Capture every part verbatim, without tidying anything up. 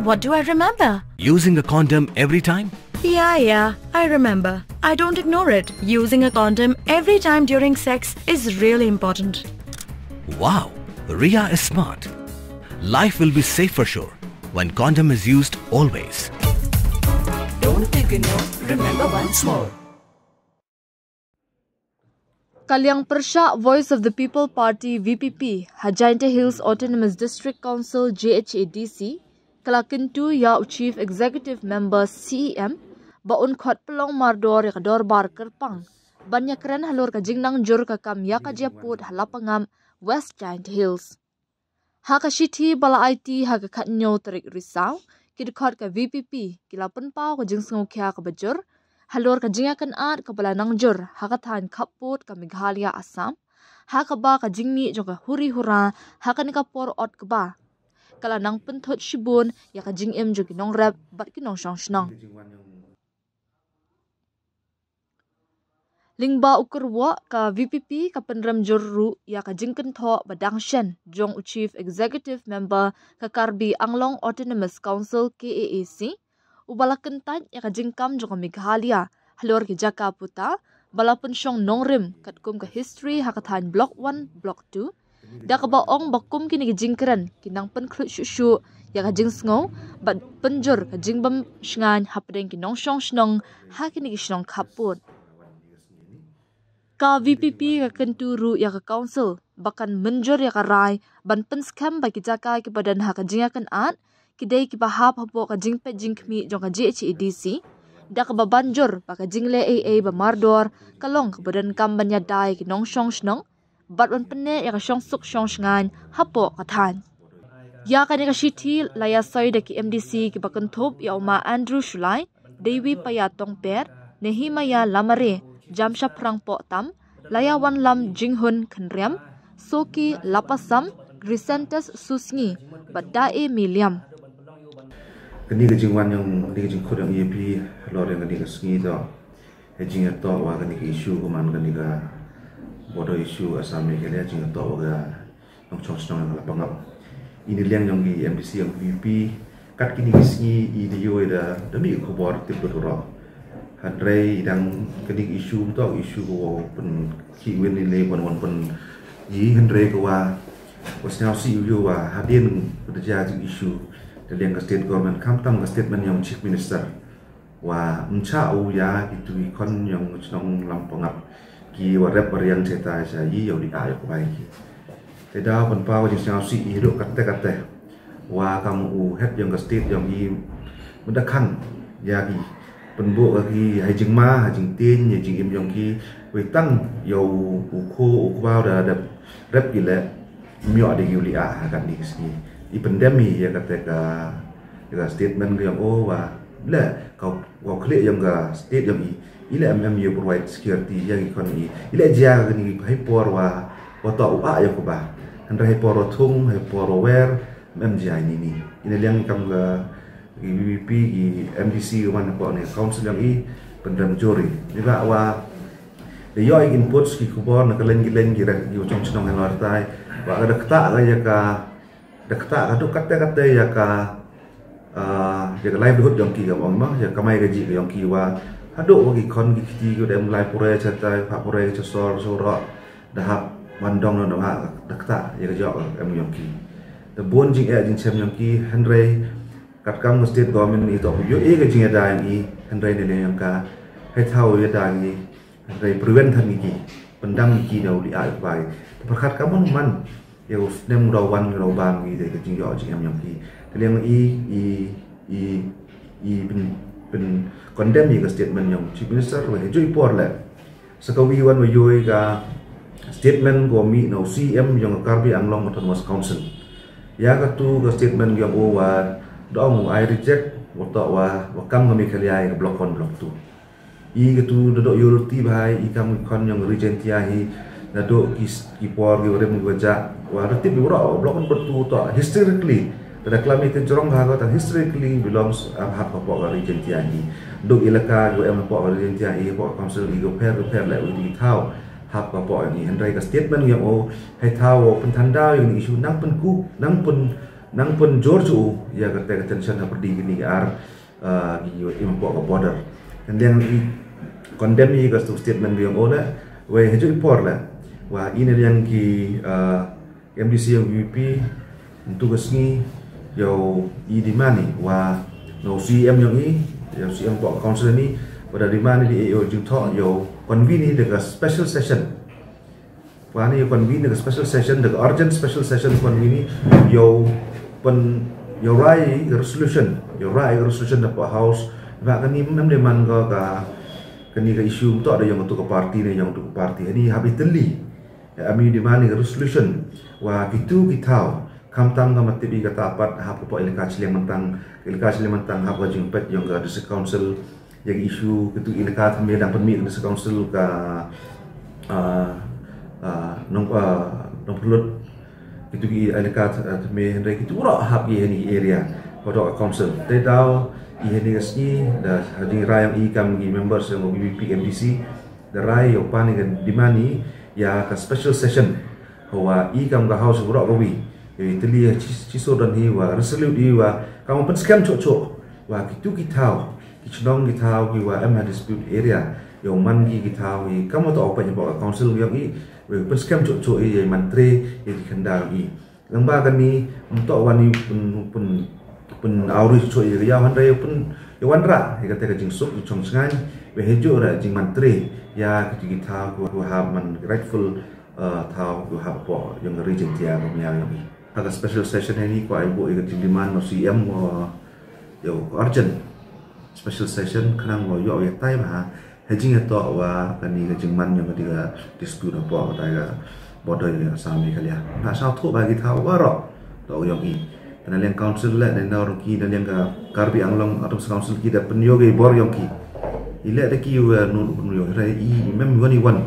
What do I remember? Using a condom every time? Yeah, yeah, I remember. I don't ignore it. Using a condom every time during sex is really important. Wow, Ria is smart. Life will be safe for sure when condom is used always. Don't ignore, remember once more. Ka liang pyrshah Voice of the People Party V P P ha Jaintia Hills Autonomous District Council J H A D C ka la kyntu ïa u Chief Executive Member C E M ba un khot pynlong mardor ïa ka dorbar kyrpang ban ïakren halor ka jingnang jur ka kam ïa ka jingpud ha Lapangap, West Jaintia Hills. Ha ka shithi ba la aiti ha ka khatnyo tarik Risaw, ki dkhot ka V P P ki la pynpaw ka jingsngewkhia kaba jur halor ka jingïakynad kaba la nang jur ha ka thaiñ khappud ka Meghalaya Assam, ha kaba ka jingmih jong ka huri hura ha kane ka por ot kba ka la nang pynthut shibun ïa ka jingim jong ki nongrep bad ki nongshong shnong. Lyngba u kyrwoh, ka V P P ka pynrem jur ruh ïa ka jingkynthoh ba dang shen jong u Chief Executive Member ka Karbi Anglong Autonomous Council K A A C, uba la kyntait ïa ka jingkam jong ka Meghalaya halor ki jaka puta ba la pynshong nongrim katkum ka history ha ka thaiñ Block One, Block Two, da kaba ong ba kum kine ki jingkren ki nang pynkhluit shuh shuh ïa ka jingsngew bad pynjur ka jingbym shngaiñ hapdeng ki nongshong shnong ha kine ki shnong khappud. Ka V P P ka kyntu ruh ïa ka council ba kan mynjur ïa ka rai ban pynskhem ba ki jaka kiba don ha ka jingïakynad ki dei kiba hap hapoh ka jingpeit jingkhmih jong ka J H A D C, da kaba ban jur ba ka jingleh ei ei ba mardor ka long kaba donkam ban ïada ïa ki nongshong shnong bad ban pynneh ïa ka shongsuk shongshngaiñ hapoh ka thaiñ. Ïa kane ka shithi la ïasoi da ki M D C kiba kynthup ïa u Ma Andrew Shullai, Dewi Paya Tongper, Nehemiah Lamare, Jamshaphrang Pohtam, Laiawanlam Jinghun Khynriam, Soki Lapasam, Grisantus Susngi bad Da E Miliam. Kane ka jingwan jong, kane ka jingkhot jong E A P halor jong kane ka sngi to, ka jingïatoh wa kane ka issue, ka man kane ka border issue Assam Meghalaya, jingïatoh wa ka nongshong shnong jong ka Lapangap. Ine liang jong ki M D C jong V P P, kat kine ki sngi i da ïoh, i da, da mih ka khubor tip lut baroh. Hynrei i dang, kane ka issue mynta ka issue ka wow pynkhih win, i lei wan wan pyn, i hynrei ka wa, wa sngewsih u ïoh wa hadien ka da jia jing issue da liang ka state government, khamtam ka statement jong Chief Minister, wa ym shah u ïa kitu ki khon jong shnong Lapangap ki wa rep wa riang shata sha i, ïa u leh ïa u kbai ki. Te da pynpaw jingsngewsih i haduh katte katte wa kam u head jong ka state jong i mynta khang ïa ki, pynbok ïa ki ha jingma, ha jingtieng, ha jingim jong ki, wei tang ïa u, u kho u kba da, da rep ki leh, ym ïoh de ki u leh ha kane ka sngi. I pyndem i ïa kata ka, ïa ka statement ka jong o wa leh ka, ka khlieh jong ka state jong i, i leh em em ïa provide security ïa ki khon i, i leh jia kane ha i por wa, wa toh u ah ïa u kba. Hynrei ha i por wa thung, ha i por wa wer, em em jia ine i. Ine liang kam ka, ki V P P, ki M D C wa man hapoh ne council jong i, pyndem jur i. Ni ba wa da ïoh i inputs, ki khubor na kylleng kylleng ki rek, ki wa shong shnong halor tai, wa ka da ktah ka ïa ka, da ktah ka haduh katte katte ïa ka, ah, ïa ka livelihood jong ki, ka ong ma, ïa ka kamai kajih ka jong ki, wa haduh wa ki khon ki kti ki wa da em lai pure shatai, phah pure sha sor sha roh, da hap wan dong noh, da hap, da ktah ïa ka jok ka em jong ki. Da bun jingeh jingchem jong ki, hynrei katkam ka state government i toh u ïoh i ka jingïada ïa i, hynrei ne ne ïa ka, hei thaw ïada ïa i, hynrei prevent than ïa ki, pyndam ïa ki na u leh ïa u kba. Te pyrkhat ka mon man ïa u snem u da wan, u da bam ïa ki, te ka jingïoh jingem jong ki. Te liang i, i, i, i pyn, pyn condemn ïa ka statement jong Chief Minister, wa ha ju i por leh. Sa ka wi wan wa ïoh i ka statement ka wa mih na u C E M jong ka Karbi Anglong Autonomous Council. Ïa katu ka statement ka ong o wa, da ong u, I reject, wa toh wa, wa kam ka Meghalaya ïa ka Block One, Block Two. I katu da doh ïoh lynti bha i, i kam ki khon jong ka Ri Jaintia hi, da doh ki, ki por ki wa rim ki wa jah, wa da tip i baroh, Block One, Block Two toh historically, da klam i te jrong bha ka, toh historically belongs, um, hap hapoh ka Ri Jaintia hi. Duk elaka ki wa em hapoh ka Ri Jaintia hi, hapoh ka council hi, ki wa pher ki wa pher leh, wa ki thaw hap hapoh hi. Hynrei ka statement ka ong o, hei thaw wa pynthanda ïa kane ka issue, nang pynkup, nang pyn, Nang pynjur jur ïa kata ka tension ha pyrdi kine ki ar, ah, ki im hapoh ka border. Kan dang i condemn ïa ka statement ka jong u la, wei ha jong i por la. Wa ine liang ki, ah, M D C jong VPP, ntu ka sngi, ïoh i demand i, wa na u C M jong i, ïoh C M hapoh ka council ni, wa da demand i ïoh jingthoh, ïoh convene i da ka special session. Wa ni convene ka special session, da ka urgent special session convene, ïoh pyn, ïoh rai ka resolution, ïoh rai ka resolution da pa house, ba kani mem de man ka, ka, kani ka issue to da ïoh tu ka party ne ïoh tu ka party. Ni habi teli, ami demand ka resolution, wa kitu ki thaw, khamtam ka matip i kata pat hap ka pa elaka Chilliang Myntang, elaka Chilliang Myntang hap ka jingpet ïoh ka district council, ïa ki issue kitu ki elaka thymme dang pynmih ka district council ka, ah, ah, nong, ah, Nongpynlut, kitu ki elaka, ah, thymme hynrei kitu ruh hap ïa kine ki area, hapoh ka council. Te daw ïa kine ka sngi da ha jingrai ïa i kam ki members jong VPP MDC, da rai ïa u pan ïa ka demand i ïa ka special session, hawa i kam ka house ruh ka wi ïa i teli ïa chi, chi so don hi wa resolute i wa kam pynskhem chuh chuh wa kitu ki thaw, ki chnong ki thaw ki wa em ha dispute area, ïa u man ki ki thaw i kam wa to open ïa ka council ïa i, wa pynskhem chuh chuh i ïa i man tre ïa ki khyndaw i. Lang ba kani mynta wa ni pyn, pyn, pyn awri chuh ïa ka ïa hynrei pyn, ïa wanrah ïa kata ka jingsuk i chong sngai, wa heju ra jingman tre ïa kitu ki thaw ki wa hap man rightful, uh, thaw ki wa hap po ïa ka region tia ka miaw ïa i. Ha ka special session ini ko ai bo ïa ka demand ma CM wa ïa ka urgent special session khnang wa ïoh ïa tai ba ha jing ïa to wa kani ka jingman ïa ka diga dispute na po ka tai ka border ïa Assam Meghalaya. Na sa thu ba ki thaw wa ro to ïa i. Na liang council le na ro ki na liang ka Karbi Anglong Autonomous Council ki da pynïoh ki bor ïa ki. I le da ki wa nu pynïoh rai i mem wan i wan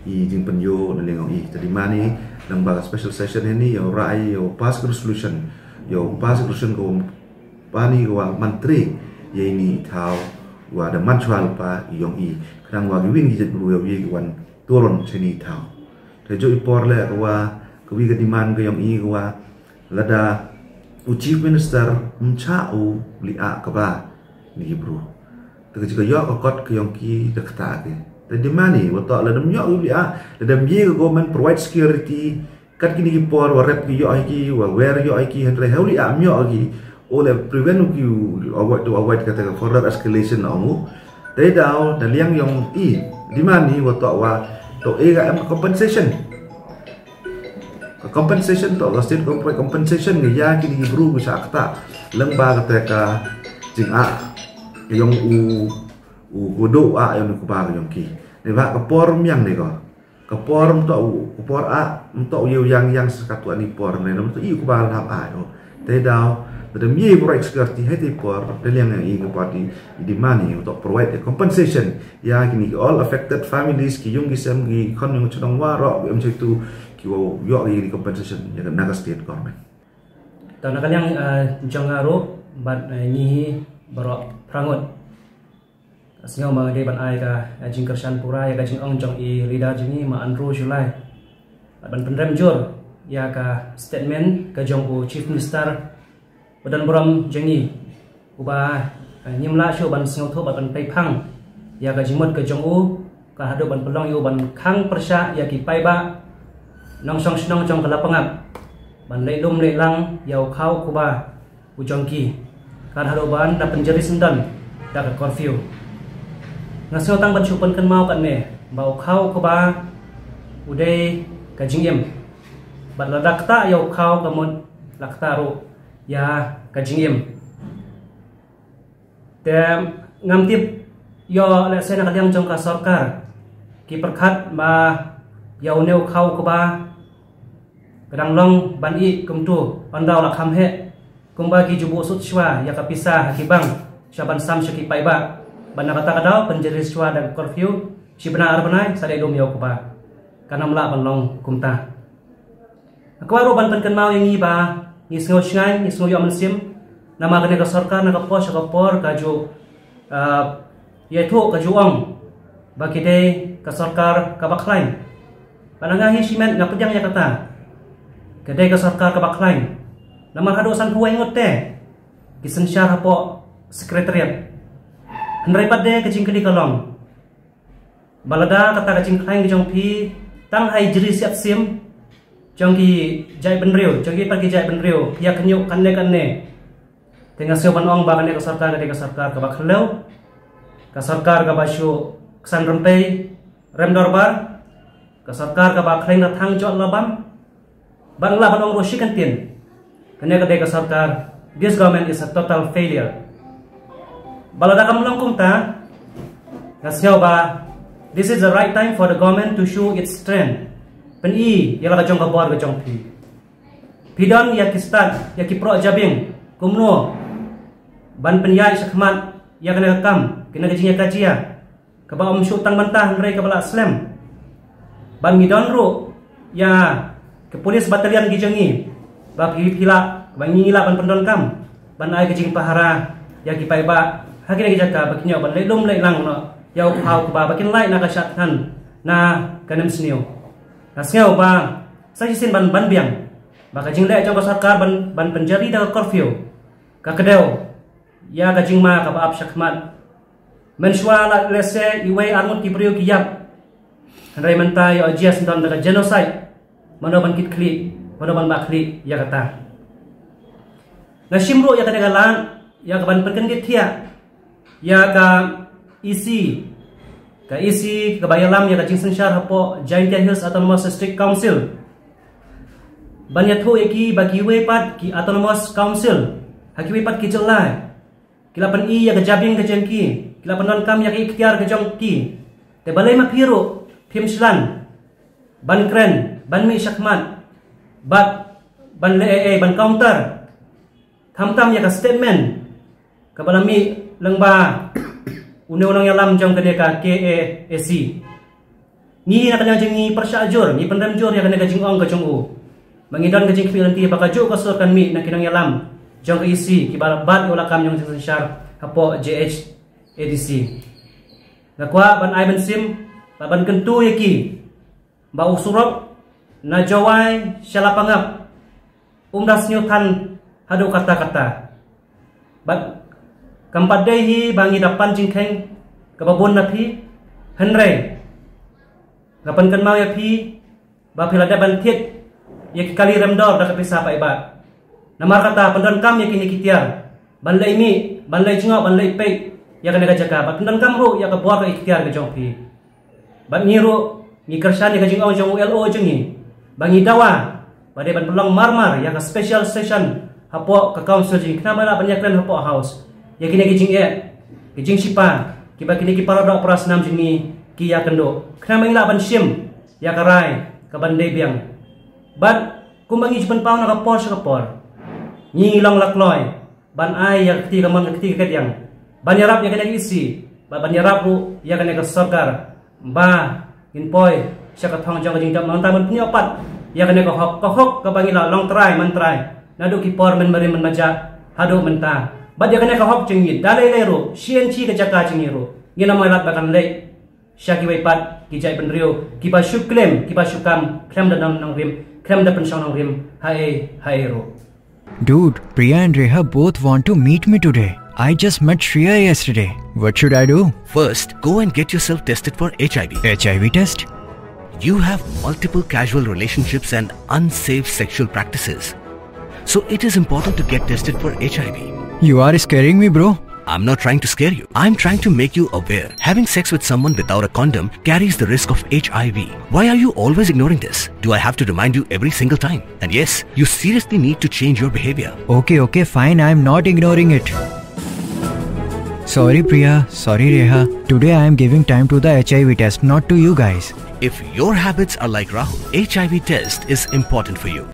i jingpynïoh na liang i. Tadi mani nang ba special session ini ïa rai ïa pass resolution, ïa pass resolution ko pani ko wa man tre ïa ini i thaw wa da man chwal pa ïong i khnang wa ki win ki jet bru ïa wi ki wan turon chini i thaw. Te jo i por le ko wa ka wi ka demand ka ïong i ko wa lada u chief minister mcha u li a ka ba ni ki bru. Te ka ji ka ïoh ka kot ka ïong ki da kata ke. Te demand i wa to lada ym ïoh u li a, lada ym ye ka government provide security, kat kini ki por wa rep ki ïoh hi ki, wa wer ïoh hi ki, hynrei hawli am ïoh ki, o le prevent u ki u avoid, to avoid kata ka further escalation na ong u. Te daw da liang ïong i demand ni wa to wa to e ga em compensation. Ka compensation to ka state compre compensation nga ïa kini ki bru ki sa kata leng ba kata ka jing a ïong u u godo a ïong ni ku ba ïong ki. Ne ba ka por miang ne ko. Ka por mto u, ka por a mto u ïa u yang yang sa ka tu ani por ne mto i ku ba lap a ïo. Te daw da dem ye bro experti he te por da liang i ka party i demand i to provide a compensation ïa kini ki all affected families ki yung ki sem ki khon yung chnong wa ro em tu ki wo ïo i compensation ïa na ka state government. Ta na ka liang jong aro bat ngi hi bro prangut. Sngew ma nga dei ban ai ka jingkyrshan pura ïa ka jingong jong i leader jong i ma Andrew July. Ban pynrem jur ïa ka statement ka jong u Chief Minister ba don burom jong i uba ngim lah shuh ban sngewthuh ban pynpei phang ïa ka jingmut ka jong u ka haduh ban pynlong ïa u ban khang pyrshah ïa ki paidbah nongshong shnong jong ka Lapangap ban leh lum leh lang ïa u khaw kuba u jong ki. Kat haduh ban da pynjari syndon da ka curfew. Nga sngew tang ban shu pynkynmaw kat ne ba u khaw kaba u dei ka jingim. Bad lada kata ïa u khaw ka mut la kata ruh ïa ka jingim. Te ngam tip ïoh lehse na ka liang jong ka sorkar ki pyrkhat ba ïa une u khaw kaba ka dang long ban ih kumtu ynda u la kham heh kumba ki ju buh sut shuwa ïa ka pisa ha ki bank sha ban sam sha ki paidbah ban na kata ka daw pynjari shuwa da ka curfew shi bnai ar bnai sa dei lum ïa u kaba kan ym lah ban long kumta. Ka kwah ruh ban pynkynmaw ïa ngi ba ngi sngew shngaiñ ngi sngew ïoh mynsiem namar kane ka sorkar na ka por sha ka por ka ju ïathuh ka ju ong ba ki dei ka sorkar kaba khlaiñ. Bad nga hi shimet nga pdiang ïa kata ka dei ka sorkar kaba khlaiñ. Namar haduh sanphew wei ngut te ki synshar hapoh Secretariat. Hynrei pat de ka jingkylli ka long, ba lada kata ka jingkhlaiñ ka jong phi tang ha i jri siat sim jong ki jaitbynriew, jong ki pat ki jaitbynriew, phi ïa khñiuh katne katne, te nga sngew ban ong ba kane ka sorkar ka dei ka sorkar kaba khyllew, ka sorkar kaba shu ksan rympei rem dorbar, ka sorkar kaba khlaiñ rathang jot la bam. Ban lah ban ong ruh shi kyntien, kane ka dei ka sorkar, this government is a total failure. Ba lada kam long kumta, nga sngew ba this is the right time for the government to show its strength. Pyni ïa la ka jong ka bor ka jong phi. Phi don ïa ki stad, ïa ki proh jabieng kumno ban pynïaid shakhmat ïa kane ka kam, kane ka jingïakajia kaba ym shu tang bynta hynrei kaba la slem. Ban ngi don ruh ïa ka police battalion ki jong ngi, ba phi, phi lah, ba ngi lah ban pyndonkam ban ai ka jingpahara ïa ki paidbah ha kine ki jaka ba kin ïoh ban leit lum leit lang noh ïa u phaw kaba ba kin lait na ka shad thngan na ka nemsniew. Nga sngew ba sa shisien ban, ban biang ba ka jingleh jong ka sorkar ban, ban pynjari da ka curfew ka kdew ïa ka jingma kaba ap shakhmat. Mynshuwa la lehse iwei arngut ki briew ki ïap, hynrei mynta ïoh jia syndon da ka genocide. Mano ban kit khlieh, mano ban bah khlieh ïa kata? Nga shim ruh ïa kane ka lad ïa ka ban pynkyndit thiah ïa ka E C, ka E C kaba ïalam ïa ka jingsynshar hapoh Jaintia Hills Autonomous District Council, ban ïathuh ïa ki ba kiwei pat ki Autonomous Council ha kiwei pat ki jylla ki la pyni ïa ka jabieng ka jong ki, ki la pyndonkam ïa ka iktiar ka jong ki. Te balei ma phi ruh phim shlan ban kren, ban mih shakhmat bad ban leh ei ei, ban counter khamtam ïa ka statement kaba la mih lyngba une u nongïalam jong kane ka K A A C? Ngi na ka liang jong ngi pyrshah jur, ngi pynrem jur ïa kane ka jingong ka jong u. Ma ngi don ka jingkhmih lynti ba kajuh ka sur kan mih na ki nongïalam jong ka E C kiba bat ïa u lakam jong ka jingsynshar hapoh J H A D C. Nga kwah ban ai mynsiem bad ban kyntu ïa ki ba u surok na Jowai sha Lapangap um da sngew than haduh katta katta. Bad kam pat dei hi ba ngi da pan jingkheiñ kaba bun na phi, hynrei nga pynkynmaw ïa phi ba phi la dep ban thied ïa ki kali rem dor da ka pisa paidbah. Namar kata pyndonkam ïa kine ki tiar ban leit mih, ban leit jngoh, ban leit peit ïa kane ka jaka, bad pyndonkam ruh ïa ka bor ka iktiar ka jong phi. Bad ngi ruh ngi kyrshan ïa ka jingong jong u L O jong ngi ba ngi dawa ba dei ban pynlong marmar ïa ka special session hapoh ka council jong ngi, khnang ba ngi lah ban ïakren hapoh House ïa kine ki jingeh, ki jingshipa kiba kine ki para doh para snam jong ngi ki ïakynduh, khnang ba ngi lah ban shim ïa ka rai kaban dei biang. Bad kumba ngi ju pynpaw na ka por sha ka por, ngi long la kloi ban ai ïa ka kti kamon, ka kti kadiang, ban ïarap ïa kane ka E C, bad ban ïarap ruh ïa kane ka sorkar ba ngin poi sha ka thong jong ka jingjop, nangta ban pynïoh pat ïa kane ka hok, ka hok kaba ngi la long trai man trai naduh ki por mynbarim mynbajah haduh mynta. Bad ïa kane ka hok jong ngi da lei lei ruh, shi inchi ka jaka jong ngi ruh, ngin ym ailad ba kan leit sha kiwei pat ki jaitbynriew kiba shu claim, kiba shu kam khlem da nong, nongrim, khlem da pynshong nongrim haei haei ruh. Dude, Priya and Reha both want to meet me today. I just met Shreya yesterday. What should I do? First, go and get yourself tested for H I V. H I V test? You have multiple casual relationships and unsafe sexual practices. So it is important to get tested for H I V. You are scaring me, bro. I'm not trying to scare you. I'm trying to make you aware. Having sex with someone without a condom carries the risk of H I V. Why are you always ignoring this? Do I have to remind you every single time? And yes, you seriously need to change your behavior. Okay, okay, fine. I'm not ignoring it. Sorry, Priya. Sorry, Reha. Today I am giving time to the H I V test, not to you guys. If your habits are like Rahul, H I V test is important for you.